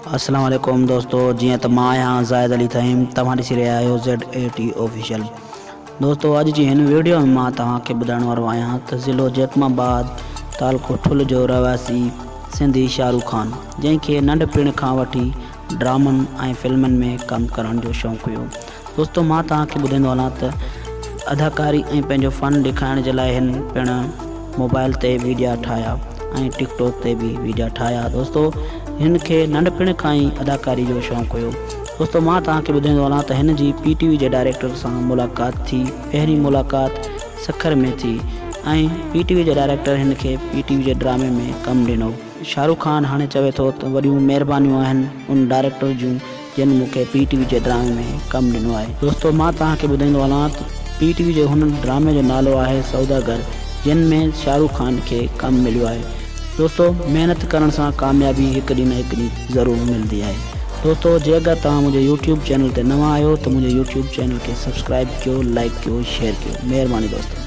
السلام عليڪم دوستو جيئن ته مان آهيان زاهد علي ٿهيم توهان ڏسي رهيا آهيو زيڊ اي ٽي آفيشل دوستو اڄ جي هن ويڊيو ۾ مان توهان کي ٻڌائڻ وارو آهيان ته ضلعو جيڪب آباد تعلقو ٺل جو رهواسي سنڌي شاهه رخ خان جنهن کي ننڍپڻ کان وٺي ڊرامن ۽ فلمن ۾ ڪم ڪرڻ جو شوق هيو دوستو مان توهان کي ٻڌائيندو هلان ته اداڪاري ۽ پنهنجو فن ڏيکارڻ جي لاء هن پڻ موبائل تي ويڊيا ٺاهيا ۽ ٽڪ ٽاڪ تي به ويڊيا ٺاهيا دوستو هن کي ننڍپڻ کان ئي اداڪاري جو شوق هيو دوستو مان توهان کي ٻڌائيندو هلان ته هن جي پي ٽي وي جي ڊائريڪٽر سان ملاقات ٿي پهرين ملاقات سکر ۾ ٿي ۽ پي ٽي وي جي ڊائريڪٽر هن کي پي ٽي وي جي ڊرامي ۾ ڪم ڏنو شاهه رخ خان هاڻي چوي ٿو ته وڏيون مهربانيون آهن ان ڊائريڪٽر جون جن مون کي پي ٽي وي جي ڊرامي ۾ ڪم ڏنو آهي. دوستو مان توهان کي ٻڌائيندو هلان ته پي ٽي وي جي هن ڊرامي جو نالو آهي سوداگر جنھن ۾ شاهه رخ خان کي ڪم مليو آهي. دوستو محنت ڪرڻ سان ڪاميابي هڪ ڏينهن نه هڪ ڏينهن ضرور ملندي آهي. دوستو جي اگر توهان منهنجي يوٽيوب چينل تي نوان آهيو ته منهنجي يوٽيوب چينل کي سبسڪرائب ڪيو لائيڪ ڪيو شيئر ڪيو مهرباني دوستو.